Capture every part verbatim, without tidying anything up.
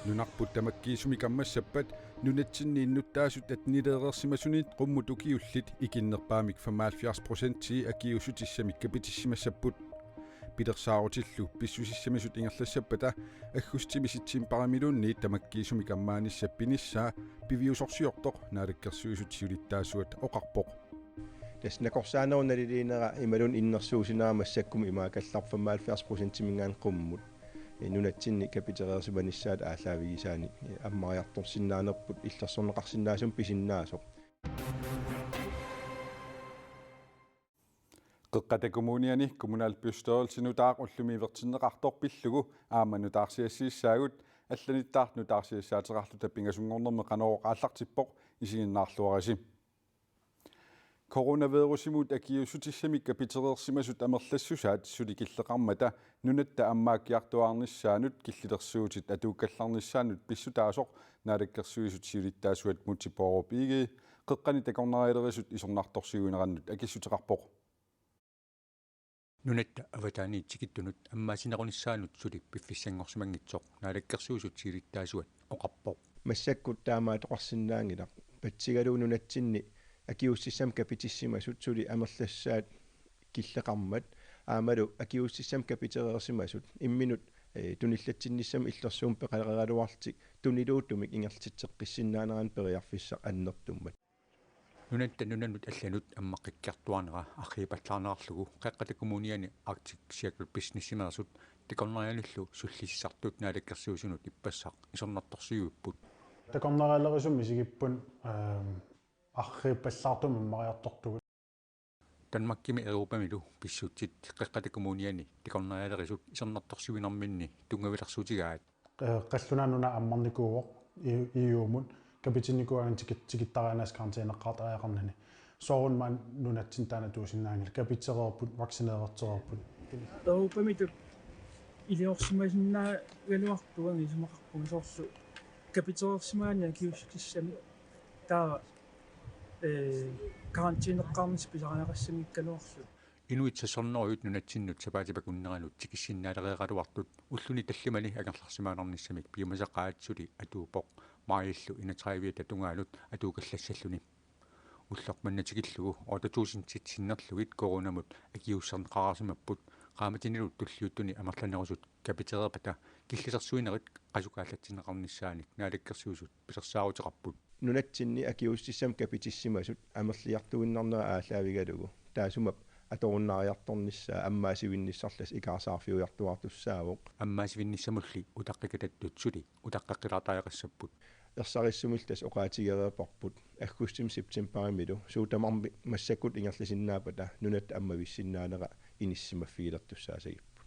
Nunarput tamakkiisumik ammassappat nunatsinni innuttaasut attenileereersimasunit qummut ukiullit ikinnerpaamik femoghalvfjerds procentii akiuussutissamik kapitissimassapput. Pilersaarutillu pissusissamisut ingerlassappata aggustimi septembarimiluunniit tamakkiisumik ammaanissap pinissaa piviusorsiortoq Naalakkersuisut siulittaasuat oqarpoq. Tassa nakorsaanerup naliliinera imaluunniit innersuusinera massakkumut imaakallarpoq femoghalvfjerds procentiminngaanniit qummut. Nunatsinni kapitereersimanissaat aallaavigisaannik ammariartorsinnaanerput illersorneqarsinnaasumik pisinnaasoq. Qeqqata Kommuniani kommunalbestyrelsi nutaaq ullumi ivertinneqartoq pillugu aamma nutaarsiassiissaagut, allanittaaq nutaarsiassaateqarluta pingasunngornermi Qanorooq aallartippoq, isiginnaarluarisi. Coronavirusimut akiuussutissamik kapitereersimasut amerlassusaat suli killeqarmata nunatta ammaakkiartuaarnissaanut killilersuutit atuukkallarnissaannut pissutaasoq Naalakkersuisut siulittaasuat Múte Bourup Egede qeqqani takornarialerisut isornartorsiuinerannut akissuteqarpoq. Nunatta avataaniit tikittunut ammaasinerunissaanut suli piffissanngorsimanngitsoq Naalakkersuisut siulittaasuat oqarpoq. Massakkut taamaattoqarsinnaanngilaq. Patsigalugu nunatsinni akiuussutissat kapitissimasut suli amerlassusaat killeqarmat aammalu akiuussutissat kapitereersimasut imminut, eh, tunillatsinnissamut illersuummik peqareeraluarlutik tuniluuttumik ingerlatitseqqissinnaanerannik periarfissaq annertummat. Nunatta nunanut allanut ammaqqikkiartuaarnera arriippallaarnerarlugu Qeqqata Kommuniani Arctic Circle Businessimeersut takornarianillu sullisisartut Naalakkersuisunut ippassaq isornartorsiuipput. Takornarialerisut misigipput, ehm, arriippallaartumik ammariartortugut. Danmarkimi Europamilu pissutsit Qeqqata Kommuniani takornarialerisut isornartorsiuinerminni tunngavilersuutigaat. Eh, Qallunaat Nunaat ammarnikuuvoq E U-mut, kapitinnikuugaanni tikit-, tikittariaannassaq karantæneqartariaqarnani. Soorunami nunatsinni taanna tuusinnaanngilaq, kapitereerput, vaccineerertereerput. Europamilu iliorsimasinnaagaluartugut isumaqarpunga soorlu kapitereersimagaanni akiuussutissamik taava, eh, karantæneqarnissaq pisariaqassanngikkaluarlugu. Inuit sekstenhundrede nunatsinnut sapaatip akunneranut tikissinnaaleriaraluartut ulluni tallimani angerlarsimaannarnissamik piumasaqaat suli atuuppoq maajillu enogtredive-ata tungaanut atuukallassalluni. Ulloq manna tikillugu otte tusindit sinnerlugit coronamut akiuusserneqareersimapput, qaammatinilu tulliuttuni amerlanerusut kapitereerpata killilersuinerit qasukaallatsinneqarnissaannik Naalakkersuisut pilersaaruteqarput. Nunatsinni akiuussutissat kapitissimasut amerliartuinnarnerat aallaavigalugu taassuma atorunnaariartornissaa ammaasivinnissarlu tassa ikaarsaarfiujartuaartussaavoq. Ammaasivinnissamulli utaqqikatattut suli utaqqeqqilaartariaqassapput. Ersarissumillu tassa oqaatigereerparput aggustimi septembarimilu suut tamarmik massakkut ingerlasinnaappata nunatta ammavissinnaanera inissisimaffigilertussaassagipput.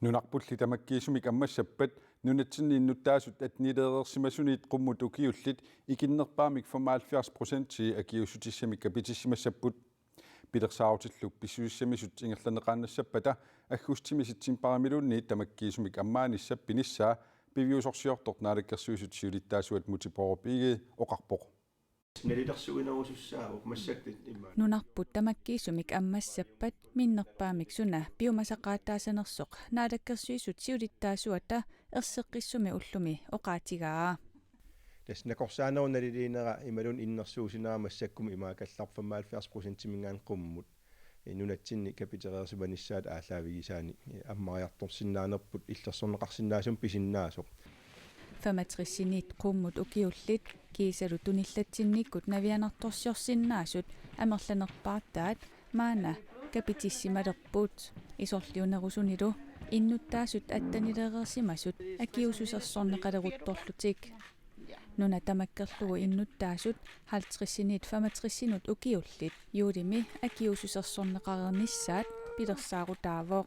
Nunarpulli tamakkiisumik ammassappat nunatsinni innuttaasut attenileereersimasunit qummut ukiullit ikinnerpaamik femoghalvfjerds procentii akiuussutissamik kapitissimassapput. Pilersaarutillu pissusissamisut ingerlanneqaannassappata aggustimi septembarimiluunniit tamakkiisumik ammaanissap pinissaa piviusorsiortoq Naalakkersuisut siulittaasuat Múte Bourup Egede oqarpoq. Nalilersuinerusussaavoq massakkut immaqa. Nunarput tamakkiisumik ammassappat minnerpaamik suna piumasaqaataasanersoq Naalakkersuisut siulittaasuata erseqqissumi ullumi oqaatigaa. Tassa nakorsaanerup naliliinera imaluunniit innersuusinera massakkumut imaakallarpoq femoghalvfjerds procentiminngaanniit qummut. Nunatsinni kapitereersimanissaat aallaavigisaannik ammariartorsinnaanerput illersorneqarsinnaasumik pisinnaasoq. Femogtressinit qummut ukiullit kiisalu tunillatsinnikkut navianartorsiorsinnaasut amerlanerpaartaat maanna kapitissimalerput. Isorliunerusunilu innuttaasut attenileereersimasut akiuussusersorneqaleruttorlutik. Nuna tamakkerlugu innuttaasut halvtredsinit femogtressinut ukiullit juulimi akiuussusersorneqareernissaat pilersaarutaavoq.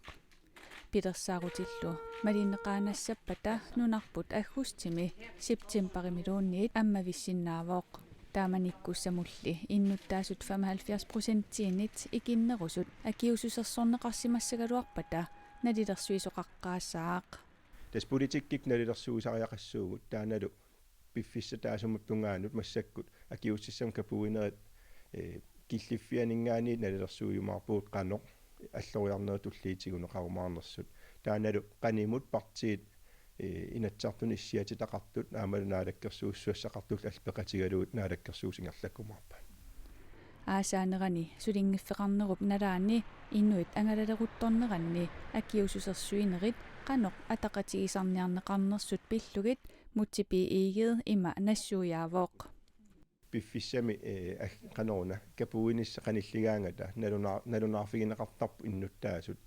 Pilersaarutillu malinneqaannassappata nunarput aggustimi septembarimiluunniit ammavissinnaavoq. Taamanikkussamulli innuttaasut femoghalvfjerds procentiinit ikinnerusut akiuussusersorneqarsimassagaluarpata nalilersuisoqaqqaassaaq. Tassa politikkikkut nalilersuisariaqassuugut, taannalu piffissap taassuma tungaanut massakkut akiuussutissamik kapuinerit, eh, Killiffianinngaanniit nalilersuiumaarpugut qanoq alloriarnerit tulliit tiguneqarumaarnersut. Taannalu qanimut partiit, eh, Inatsisartuni issiatitaqartut aammalu naalakkersuissuassaqartullu allat peqatigalugit naalakkersuisut ingerlakkumaarpaat. Aasaanerani sulinngiffeqarnerup nalaani inuit angalaleruttorneranni akiuussusersuinerit qanoq ataqatigiisarniarneqarnersut pillugit Múte B. Egede ima nassuiaavoq. Piffissami, eh, ag-, qanoruna, kapuinissaq qanilligaangata, naluna-, nalunaarfigineqartarput innuttaasut,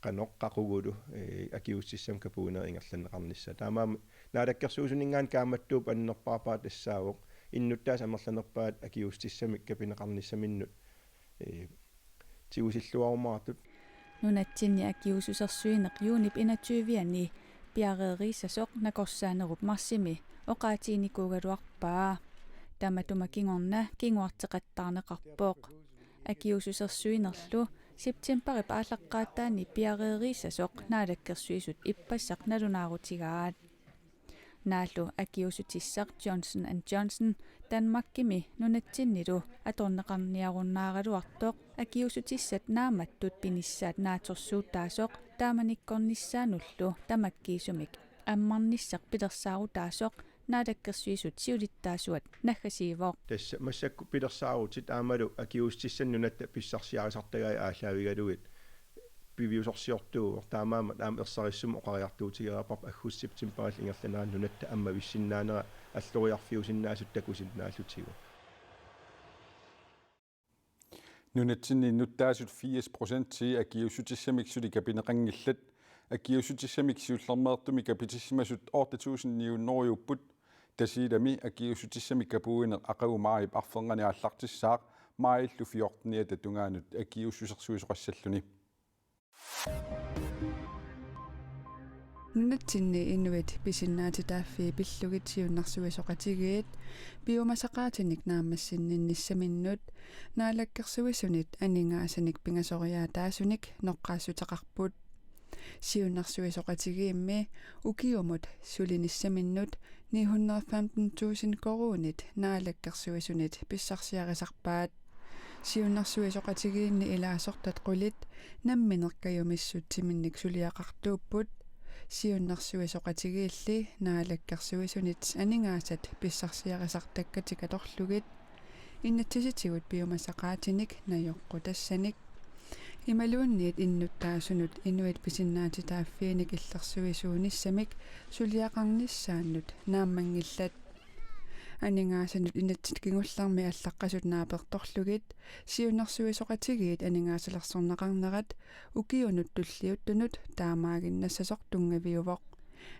qanoq qaqugulu, eh, akiuussutissamik kapuinerit ingerlanneqarnissaat. Taamaammat naalakkersuisuninngaanniit kaammattuupput annerpaarpaat tassaavoq, innuttaasut amerlanerpaat akiuussutissamik kapineqarnissaminnut, eh, tigusilluarumaartut. Nunatsinni akiuussusersuineq juunip enogtyve-ani piareeriissasoq nakorsaanerup marsimi oqaatiginikuugaluarpaa. Tamatuma kingorna kinguarteqattaarneqarpoq. Akiuussusersuinerlu septembarip aallaqqaataani piareeriissasoq naalakkersuisut ippassaq nalunaarutigaat. Naallu akiuussutissaq Johnson and Johnson Danmarkimi nunatsinnilu atorneqarniarunnaaraluartoq akiuussutissat naammattut pinissaat naatsorsuutaasoq taamanikkornissaanullu tamakkiisumik ammarnissaq pilersaarutaasoq Naalakkersuisut siulittaasuat naggasiivoq. Tassa massakkut pilersaarutit aammalu akiuussutissanik nunatta pissarsiarisartagaat aallaavigalugit piviusorsiortuuvoq, taamaammat aamma ersarissumik oqariartuutigereerparput aggustip septembarip ingerlanerani nunatta ammavissinnaanera alloriarfiusinnaasutut takusinnaallutigu. Nunatsinni innuttaasut firs procentii akiuussutissamik suli kapineqanngillat. Akiuussutissamik siullermeertumik kapitissimasut otte tusind ni hundrede-upput. Tasiilami akiuussutissamik kapuineq aqagu maajip arfernganni aallartissaaq, maajillu fjorteniata tungaanut akiuussusersuisoqassalluni. Nunatsinni inuit pisinnaatitaaffii pillugit siunnersuisoqatigiit piumasaqaatinik naammassinninnissaminnut naalakkersuisunit aningaasanik pingasoriaataasunik noqqaassuteqarput. Siunnersuisoqatigiimmi ukiumut sulinissaminnut ni hundrede femten tusind koruunit naalakkersuisunit pissarsiarisarpaat. Siunnersuisoqatigiinni ilaasortat qulit nammineq kajumissutsinnik suliaqartuupput. Siunnersuisoqatigiilli naalakkersuisunit aningaasat pissarsiarisartakkatik atorlugit inatsisitigut piumasaqaatinik najoqqutassanik imaluunniit innuttaasunut inuit pisinnaatitaaffiinik illersuisuunissamik suliaqarnissaannut naammanngillat. Aningaasanut inatsit kingullermi allaqqasut naapertorlugit siunnersuisoqatigiit aningaasalersorneqarnerat ukiunut tulliuttunut taamaaginnassasoq tunngaviuvoq.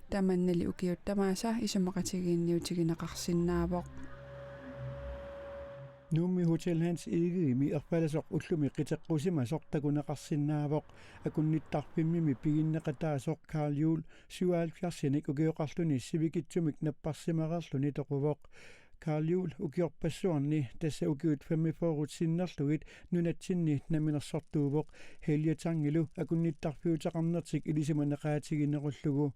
Tamannali ukiut tamaasa isumaqatigiinniutigineqarsinnaavoq. Nuummi Hotel Hans Egedemi erfalasoq ullumi qiteqqusimasoq takuneqarsinnaavoq. Akunnittarfimmimi piginneqataasoq Karl Juul syvoghalvfjerdsinik ukioqarluni sivikitsumik napparsimareerluni toquvoq. Karl Juul ukiorpassuarni, tassa ukiut femogfyrret sinnerlugit, nunatsinni namminersortuuvoq Helge Tangilu akunnittarfiuteqarnertik ilisimaneqaatiginerullugu.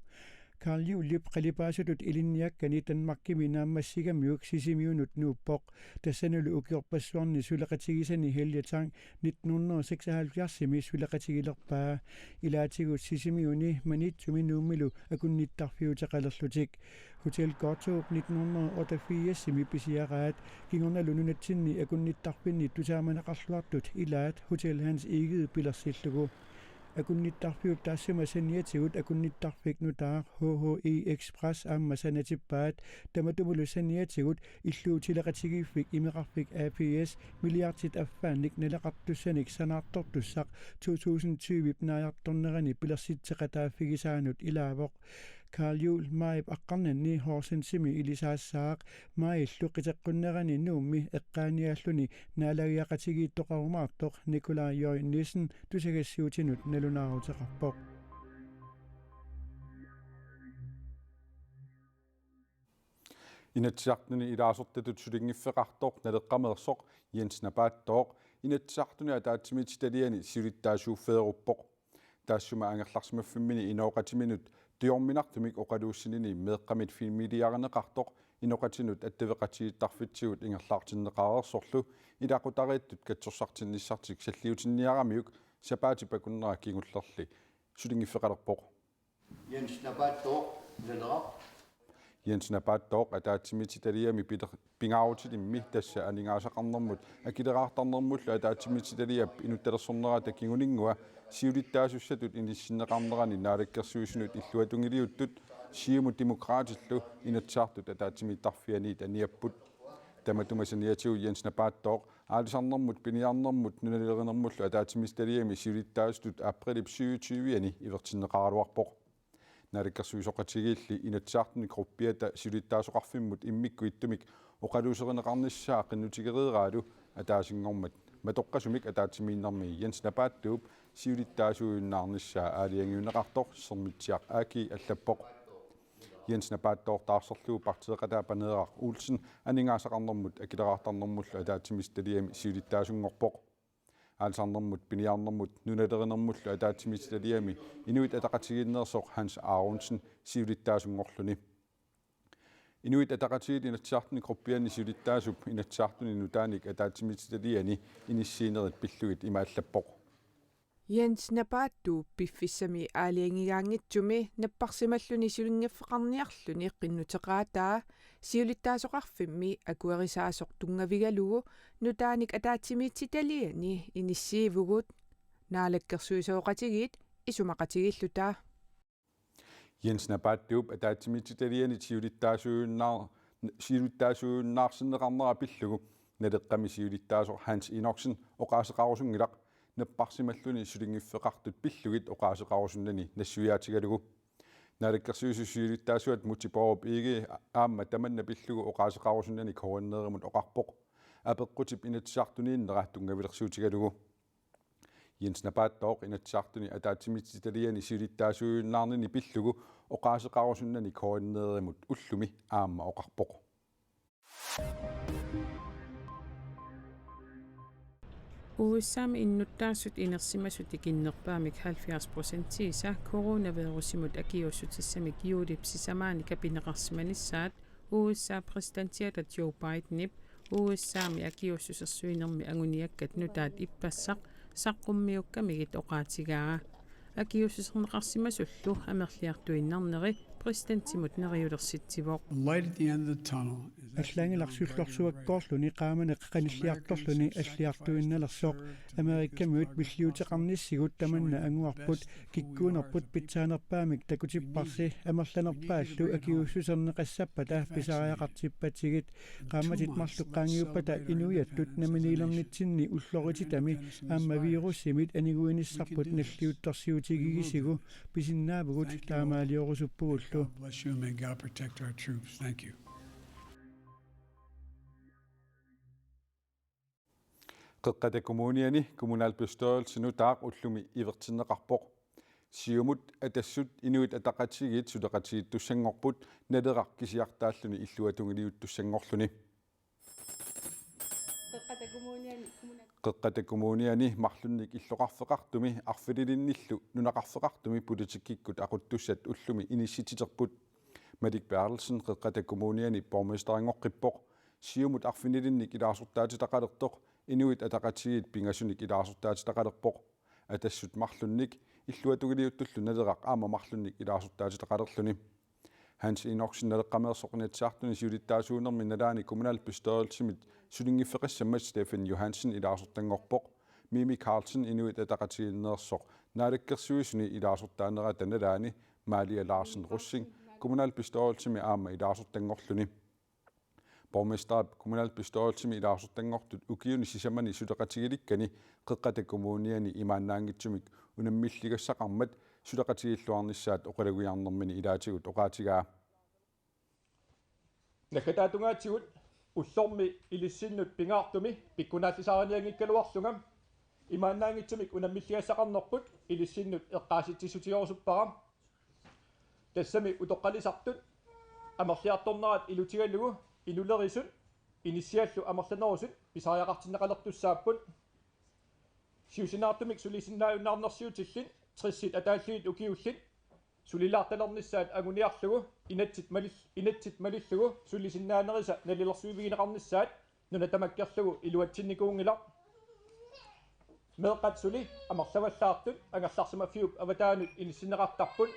Karl Juulip qalipaasutut ilinniakkani Danmarkimi naammassigamiuk Sisimiunut nuuppoq. Tassanilu ukiorpassuarni suleqatigisani Helge Tang nitten hundrede og seksoghalvfjerdsimi suleqatigilerpaa. Ilaatigut Sisimiuni, Maniitsumi Nuummilu akunnittarfiuteqalerlutik. Hotel Godthåb nitten hundrede og otteogfirsimi pisiaraat, kingornalu nunatsinni akunnittarfinni tusaamaneqarluartut ilaat Hotel Hans Egede pilersillugu. Akunnittarfiup taassuma saniatigut akunnittarfik nutaaq H H E Express aamma sanatippaat, tamatumulu saniatigut Illuutileqatigiiffik Imeqarfik A/S milliardit affaannik naleqartussanik sanaartortussaq to tusind tyvep naajartornerani pilersitseqataaffigisaanut ilaavoq. Karl Juul maajip aqqarnanni Horsensimi ilisaassaaq, maajillu qiteqqunnerani Nuummi eqqaaniaalluni naalagiaqatigiittoqarumaartoq Nikolaj J. Nissen tusagassiuutinut nalunaaruteqarpoq. Inatsisartuni ilaasortatut sulinngiffeqartoq Naleqqameersoq Jens Napaattooq Inatsisartuni ataatsimiititaliani siulittaasuuffeeruppoq. Taassuma angerlarsimaffimmini inooqatiminut tujorminartumik oqaluussinini meeqqamit filmiliarineqartoq inoqatinut attaveqatigiittarfitsigut ingerlaartinneqareersorlu ilaqutariittut katsorsartinnissartik salliutinniaramiuk sapaatip akunnera kingullerli sulinngiffeqalerpoq. Jens Napaattooq, Naleraq. Jens Napaattooq ataatsimiititaliami pile-, pingaarutilimmi, tassa aningaasaqarnermut akileraartarnermullu ataatsimiititaliap inuttalersornerata kinguninngua siulittaasussatut inissinneqarnerani naalakkersuisunut illuatungiliuttut Siumut Demokraatillu Inatsisartut ataatsimiittarfianiit aniapput. Tamatuma saniatigut Jens Napaattooq aalisarnermut, piniarnermut nunalerinermullu ataatsimiititaliami siulittaasutut aprilip syvogtyve-ani ivertinneqaraluarpoq. Naalakkersuisooqatigiilli Inatsisartuni gruppiata siulittaasoqarfimmut immikkut ittumik oqaluuserineqarnissaa qinnutigereeraalu ataasinngormat matoqqasumik ataatsimiinnermi Jens Napaattuup siulittaasuujunnaarnissaa aalajangiunneqartoq Sermitsiaq A G allappoq. Jens Napaattooq taarserlugu partiiqataa Paneeraq Olsen aningaasaqarnermut akileraartarnermullu ataatsimiititaliami siulittaasunngorpoq. Aalisarnermut, piniarnermut nunalerinermullu ataatsimiititaliami Inuit Ataqatigiinneersoq Hans Aronsen siulittaasunngorluni. Inuit Ataqatigiit Inatsisartuni gruppiani siulittaasup Inatsisartuni nutaanik ataatsimiititaliani inissiinerit pillugit ima allappoq. Jens Napaattuup piffissami aalajangigaanngitsumi napparsimalluni sulinngiffeqarniarluni qinnuteqaataa siulittaasoqarfimmi akuerisaasoq tunngavigalugu nutaanik ataatsimiititaliani inissiivugut, naalakkersuisooqatigiit isumaqatigiilluta. Jens Napaattuup ataatsimiititaliani siulittaasuujunnaar-, siulittaasuujunnaarsinneqarnera pillugu Naleqqami siulittaasoq Hans Enoksen oqaaseqarusunngilaq, napparsimalluni sulinngiffeqartut pillugit oqaaseqarusunnani nassuiaatigalugu. Naalakkersuisut siulittaasuat Múte Bourup Egede aamma tamanna pillugu oqaaseqarusunnani K N R-imut oqarpoq, apeqqutip Inatsisartuniinnera tunngavilersuutigalugu. Jens Napaattooq Inatsisartuni ataatsimiititaliani siulittaasuujunnaarnini pillugu oqaaseqarusunnani K N R-imut ullumi aamma oqarpoq. U S A-mi innuttaasut inersimasut tikinnerpaamik halvfjerds procentiisa coronavirusimut akiuussutissamik juulip sisamaani kapineqarsimanissaat U S A-p præsidentiata Joe Bidenip U S A-mi akiuussusersuinermi anguniakkat nutaat ippassaq saqqummiukkamigit oqaatigaa. Akiuussuserneqarsimasullu amerliartuinnarneri præsidentimut neriulersitsivoq. The light at the end of the tunnel is actually Allaanngilaq going in the right sullorsuakkoorluni qaamaneq qanilliartorluni alliartuinnalersoq. Amerikamiut milliuuteqarnissigut tamanna anguarput, kikkuunerput pitsaanerpaamik takutipparsi, amerlanerpaallu akiuussuserneqassappata pisariaqartippatsigit. Qaammatit marluk qaangiuppata inuiattut namminiilernitsinni ullorititami aamma virusimit aniguinissarput nalliuttorsiutigigisigu pisinnaavugut, taamaaliorusuppugullu. God bless you and may God protect our troops. Thank you. Qeqqata Kommuniani kommunalbestyrelsi nutaaq ullumi ivertinneqarpoq. Siumut, Atassut, Inuit Ataqatigiit suleqatigiittussanngorput, Naleraq kisiartaalluni illuatungiliuttussanngorluni. Qeqqata Kommuniani kommunal- Qeqqata Kommuniani marlunnik illoqarfeqartumi arfinilinnillu nunaqarfeqartumi politikkikkut aquttussat ullumi inissitsiterput. Malik Berthelsen Qeqqata Kommuniani borgmesterinngorpoq. Siumut arfinilinnik ilaasortaatitaqalertoq, Inuit Ataqatigiit pingasunik ilaasortaatitaqalerpoq. Atassut marlunnik, illuatungiliuttullu Naleraq aamma marlunnik ilaasortaatitaqalerluni. Hans Enoksen Naleqqameersoq Inatsisartuni siulittaasuunermi nalaani kommunalbestyrelsimit sulinngiffeqassammat Steffen Johansen ilaasortanngorpoq. Mimi Karlsen Inuit Ataqatigiinneersoq Naalakkersuisuni ilaasortaanerata nalaani Malia Larsen Rosing kommunalbestyrelsimi aamma ilaasortanngorluni. Borgmesterip kommunalbestyrelsimi ilaasortanngortut ukiuni sisamani suleqatigilikkani Qeqqata Kommuniani imaannaanngitsumik unammilligassaqarmat suleqatigiilluarnissaat oqalugiarnermini ilaatigut oqaatigaa. Naggataatungaatigut ullormi ilissinnut pingaartumi pikkunaallisaarinianngikkaluarlunga imaannaanngitsumik unammilligassaqarnerput ilissinnut eqqaasitsissutigerusuppara. Tassami utoqqalisartut amerliartornerat ilutigalugu inulerisut inissiallu amerlanerusut pisariaqartinneqalertussaapput. Siusinaartumik sulisinnaajunnaarnersiutillit tressit ataallugit ukiullit Sulilaartalernissaat anguniarlugu inatsit malil-, inatsit malillugu sulisinnaanerisa nalilersuivigineqarnissaat nuna tamakkerlugu iluatsinnikuunngilaq. Meeqqat suli amerlavallaartut angerlarsimaffiup avataanut inissinneqartarput.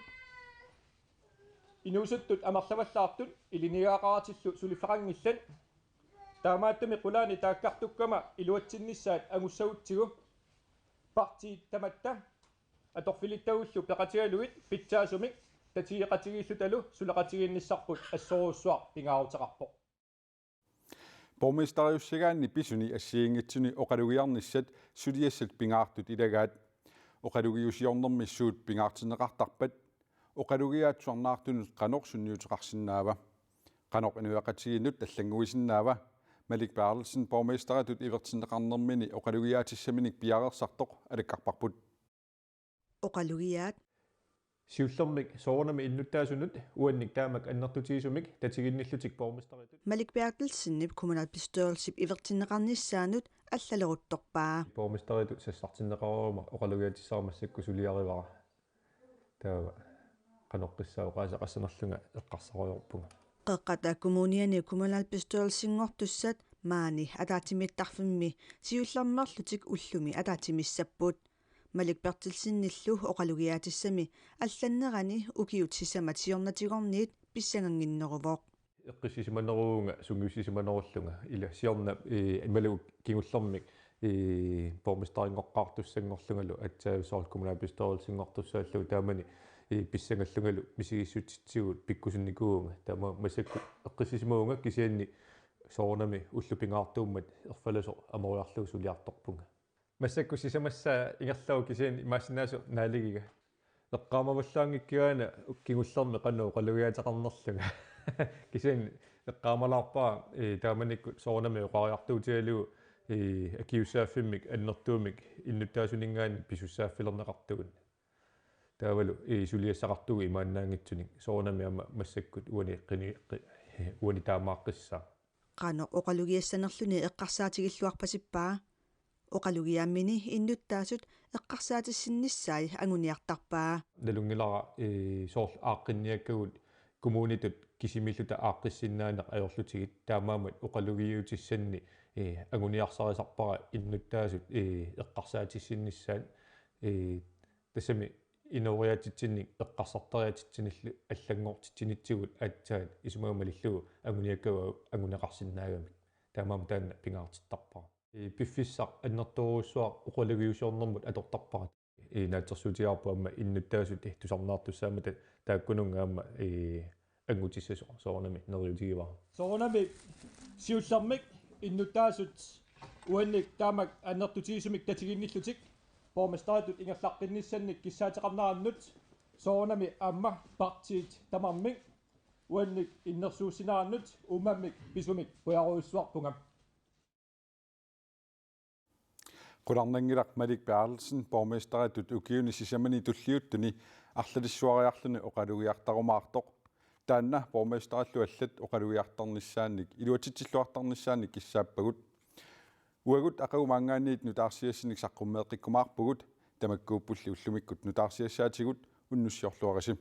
Inuusuttut amerlavallaartut ilinniagaqaratillu suliffeqanngillat. Taamaattumik qulaani taakkartukkama iluatsinnissaat angussagutsigu partiit tamatta atorfilittagullu peqatigalugit pitsaasumik tatigeqatigiillutalu suleqatigiinnissarput assorujussuaq pingaaruteqarpoq. Borgmesteriussagaanni pisuni assigiinngitsuni oqalugiarnissat suliassat pingaartut ilagaat. Oqalugiusiornermi suut pingaartinneqartarpat? Oqalugiaat tusarnaartunut qanoq sunniuteqarsinnaava? Qanoq inuiaqatigiinnut allannguisinnaava? Malik Berthelsen borgmesteritut ivertinneqarnermini oqalugiaatissaminik piareersartoq alakkarparput. Oqalugiaat. Siullermik soorunami innuttaasunut uannik taamak annertutigisumik tatiginnillutik borgmesteritut. Malik Berthelsenip kommunalbestyrelsip ivertinneqarnissaanut allaleruttorpaa. Borgmesteritut sassartinneqaruuma oqalugiatissara massakkut suliarivara. Taava qanoqqissaa oqaaseqassanerlunga eqqarsarujoorpunga. Qeqqata Kommuniani kommunalbestyrelsinngortussat maani ataatsimiittarfimmi siullermeerlutik ullumi ataatsimissapput. Malik Berthelsenillu oqalugiaatissami allannerani ukiut sisamat siornatigorniit pissangannginneruvoq. Eqqissisimaneruuvunga sungiussisimanerullunga ila siorna imaluunniit kingullermik borgmesterinngortussanngorlungalu aatsaat soorlu kommunalbestyrelsinngortussaallugu taamani pissangallungalu misigissutsitigut pikkusunnikuuvunga. Taama massakkut eqqissisimavunga kisianni soorunami ullut pingaartummat erfalasoq amoriarlugu suliartorpunga. Massakkut sisamassaa ingerlavoq kisianni imaassinnaasoq naaligiga. Eqqaamavallaanngikkigaana kingullermi qanoq oqalugiaateqarnerlunga. Kisianni eqqaamalaarpara taamanikkut soorunami oqariartuutigalugu akisussaaffimmik annertuumik innuttaasuninngaanniit pisussaaffilerneqartugut. Taavalu suliassaqartugut imaannaanngitsunik soorunami aamma massakkut uani qini-, qi-, uani taamaaqqissaaq. Qanoq oqalugiassanerluni eqqarsaatigilluarpasippaa? Oqalugiaammini innuttaasut eqqarsaatissinnissaat anguniartarpaa. Nalunngilara soorlu aaqqinniakkagut kommunitut kisimiilluta aaqqissinnaaneq ajorlutigit, taamaammat oqalugiutissanni anguniarsarisarpara innuttaasut eqqarsaatissinnissaat. Tassami inooriaatitsinnik eqqarsartariaatitsinillu allanngortitsinitsigut aatsaat isumaga malillugu anguniakkavut anguneqarsinnaagamik. Taamaammat taanna pingaartittarpara. Piffissaq annertoorujussuaq oqalugiusiornermut atortarpara. Naatsorsuutigaarput aamma innuttaasut tusarnaartussaammata taakkununnga aamma angutissasoq soorunami neriuutigivara. Soorunami siullermik innuttaasut uannik taamak annertutigisumik tatiginnillutik borgmesteritut ingerlaqqinnissannik kissaateqarnerannut soorunami aamma partiit tamarmik uannik innersuussinerannut uummammik pisumik qujarujussuarpunga. Qularnanngilaq Malik Berthelsen borgmesteritut ukiuni sisamani tulliuttuni arlalissuariarluni oqalugiartarumaartoq. Taanna borgmesterillu allat oqalugiartarnissaannik iluatsitsilluartarnissaannik kissaappagut. Uagut aqagu maanngaanniit nutaarsiassinik saqqummeeqqikkumaarpugut, tamakkuuppulli ullumikkut nutaarsiassaatigut, unnussiorluarisi.